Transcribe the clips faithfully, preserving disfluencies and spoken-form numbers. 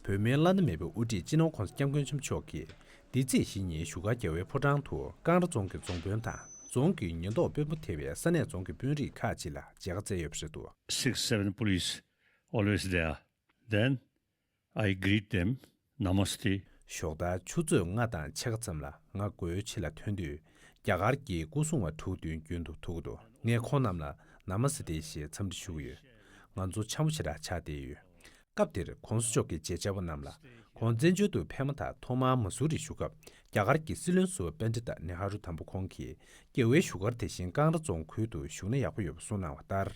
བོད་མིའི་བླ་ན་མེད་པའི་དབུ་ཁྲིད་སྤྱི་ནོར་༧གོང་ས་༧སྐྱབས་མགོན་ཆེན་པོ་མཆོག་གིས་འདི་ཚེས་བཞི་ཉིན་བཞུགས་སྒར་རྒྱལ་བའི་ཕོ་བྲང་དུ་ཀང་ར་རྫོང་གི་རྫོང་དཔོན་དང་རྫོང་གི་ཉེན་རྟོག་དཔོན་པོ་ཐེ་བའི་ས་གནས་རྫོང་གི་དཔོན་རིགས་ཁག་ཅིག་ལ་མཇལ་ཁ་བསྩལ་ཡོད་པ་རེད་འདུག། Six, seven police always there. Then I greet them, Namaste. ཞོགས་ལྟར་ཆུ་ཚོད་ལྔ་དང་ཕྱེད་ཀ་ཙམ་ལ་ང་སྒོའི་ཕྱི་ལ་ཐོན་དུས། རྒྱ་གར་གྱི་སྐུ་སྲུང་བ་དྲུག་མདུན་རྒྱུན་དུ་ཐུག་གི་འདུག། ངས་ཁོང་རྣམས་ལ་ན་མ་སི་ཏེ་ཞེས་འཚམས་འདྲི་ཞུ་གི་ཡོད། ང་ཚོ་འཆམ་པོ་ཞེ་དྲག་ཆགས་བསྡད་ཡོད། སྐབས་དེར་༧གོང་ས་མཆོག་གིས་མཇལ་བཅར་བ་རྣམས་ལ་ཁོང་བཙན་བྱོལ་དུ་ཕེབས་མ་ཐག་ཐོག་མར་མ་སུ་རི་བཞུགས་སྐབས། རྒྱ་གར་གྱི་སྲིད་བློན་ཟུར་པ་པཎྜི་ཏ་ནེ་ཧ་རུ་དམ་པ་ཁོང་གིས་རྒྱལ་བའི་བཞུགས་སྒར་དེ་བཞིན་ཀང་ར་རྫོང་ཁུལ་དུ་བཞུགས་ན་ཡག་པོ་ཡོད་པ་གསུངས་གནང་བ་ལྟར།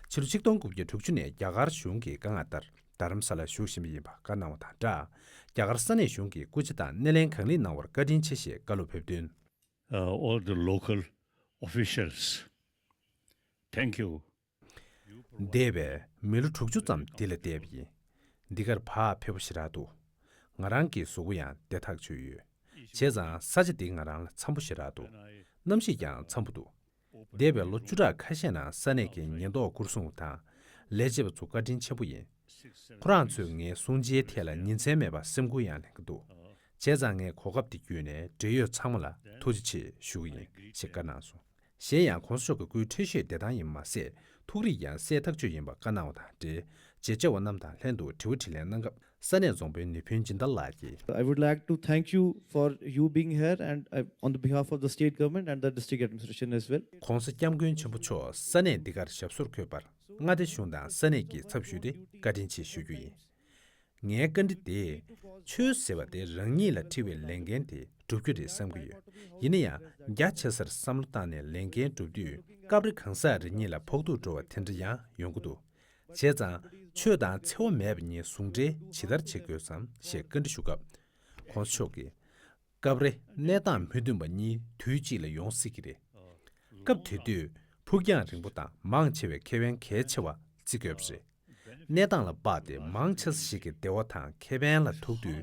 ཕྱི་ལོ་ཆིག་སྟོང་དགུ་བརྒྱ་དྲུག་ཅུ་ནས་རྒྱ་གར་གཞུང་གི་བཀའ་མངགས་ལྟར་རྡ་རམ་ས་ལར་བཞུགས་བཞིན་པ་ཡིན་པ་བཀའ་གནང་བ་དང་སྦྲགས། རྒྱ་གར་ས་གནས་གཞུང་གིས་སྐུ་ཕྱྭ་དང་སྣེ་ལེན་གང་ལེགས་གནང་བར་བཀའ་དྲིན་ཆེ་ཞེས་བཀའ་སློབ་ཕེབས་དོན། Uh, all the local officials, thank you. འདས་པའི་མི་ལོ་དྲུག་ཅུ་ཙམ་འདི་ལ་བསྡད་པ་ཡིན། འདི་གར་ཕར་ཕེབས་པོ་ཞེ་དྲག་འདུག། ང་རང་གི་གཟུགས་པོ་ཡང་བདེ་ཐག་ཆོད་ཡོད། བྱས་ཙང་ས་ཆ་འདི་ང་རང་ལ་འཚམ་པོ་ཞེ་དྲག་འདུག། གནམ་གཤིས་ཀྱང་འཚམ་པོ་འདུག། འདས་པའི་ལོ་བཅུ་ཕྲག་ཁ་ཤས་ནང་ས་གནས་ཀྱི་ཉེན་རྟོག་སྐོར་སྲུང་དང་ལས་བྱེད་པ་ཚོ་བཀའ་དྲིན་ཆེན་པོ་ཡིན། ཁོ་རང་ཚོས་ངའི་སྲུང་བརྩིའི་ཐད་ལ་ཉིན་མཚན་མེད་པར་སེམས་ཁུར་ཡང་ལེན་གྱི་འདུག། བྱས་ཙང་ངས་གོ་སྐབས་འདི་བརྒྱུད་ནས་འབྲེལ་ཡོད་ཚང་མ་ལ་ཐུགས་རྗེ་ཆེ་ཞུ་གི་ཡིན་ཞེས་བཀའ་གནང་སོང་། གཞན་ཡང་༧གོང་ས་མཆོག་གི་སྐུའི་འཕྲོད་བཞེས་བདེ་ཐང་ཡིན་པ་མ་ཟད། ཐུགས་རིག་ཡང་གསལ་ཐག་ཆོད་ཡིན་པ་བཀའ་གནང་བ་དང་འབྲེལ། མཇལ་བཅར་བ་རྣམས་དང་ལྷན་དུ་དྲི་བ་དྲིས་ལན་གནང་སྐབས། ས་གནས་རྫོང་དཔོན་ནེ་ཕུན་སྦྱིན་བདག་ལགས་ཀྱིས། I would like to thank you for you being here and, uh, on the behalf of the state government and the district administration as well. ༸གོང་ས་༸སྐྱབས་མགོན་ཆེན་པོ་མཆོག་ས་གནས་འདི་གར་ཞབས་སོར་འཁོད་པར་མངའ་སྡེ་གཞུང་དང་ས་གནས་ཀྱི་ཚབ་ཞུས་ཏེ་བཀའ་དྲིན་ཆེ་ཞུ་རྒྱུ་ཡིན། ངའི་བཀའ་འདྲི་དེས་ཆོས་ཟེར་བ་དེ་རང་ཉིད་ལ་འཁྲི་བའི་ལས་འགན་དེ་འགྲུབ་རྒྱུ་རེད་བསམ་གྱི་ཡོད། ཡིན་ན་ཡང་རྒྱ་ཆེ་སར་བསམ་བློ་བཏང་ནས་ལས་འགན་བསྒྲུབ་དུས་སྐབས་རེ་གང་ཟག་རེ་གཉིས་ལ་ཕོག་ཐུག་འགྲོ་བ་དེ་འདྲ་ཡང་ཡོང་གི་འདུག། བྱས་ཙང་ཆོས་དང་འཚེ་བ་མེད་པ་གཉིས་ཟུང་འབྲེལ་ཇི་ལྟར་བྱེད་དགོས་སམ་ཞེས་བཀའ་འདྲི་ཞུ་སྐབས། ༸གོང་ས་མཆོག་གིས། སྐབས་རེ་གནས་སྟངས་མི་མཐུན་པ་གཉིས་དུས་གཅིག་ལ་ཡོང་སྲིད་ཀྱི་རེད། སྐབས་དེ་དུས་ཕུགས་རྒྱང་རིང་པོ་དང་མང་ཆེ་བའི་ཁེ་ཕན་གལ་ཆེ་བ་བརྩི་དགོས་པ་རེད། གནས་སྟངས་ལ་དཔགས་ཏེ་མང་ཆེ་ས་ཞིག་གི་བདེ་བ་དང་ཁེ་ཕན་ལ་ཐུག་དུས་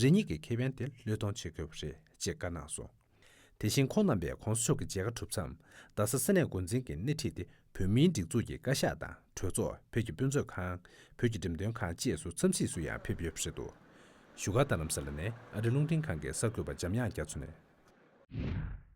རེ་གཉིས་ཀྱི་ཁེ་ཕན་དེ་བློས་གཏོང་བྱེད་དགོས་པ་རེད་ཅེས་བཀའ་གནང་སོང་། དེ་བཞིན་ཁོང་རྣམ་པས་༸གོང་ས་མཆོག་གི་མཇལ་ཁ་གྲུབ་མཚམས་རྡ་ས་ས་གནས་འགོ་འཛིན་གྱི་སྣེ་ཁྲིད་དེ་བོད་མིའི་སྒྲིག་འཛུགས་ཀྱི་བཀའ་ཤག་དང་གྲོས་ཚོགས། བོད་ཀྱི་དཔེ་མཛོད་ཁང་། བོད་ཀྱི་འགྲེམས་སྟོན་ཁང་བཅས་སུ་འཚམས་གཟིགས་སུ་ཡང་ཕེབས་ཡོད་པ་རེད་འདུག། བཞུགས་སྒར་རྡ་རམ་ས་ལ་ནས་ཨ་རི་རླུང་འཕྲིན་ཁང་གི་གསར་འགོད་པ་འཇམ་དབྱངས་རྒྱ་མཚོ་ནས།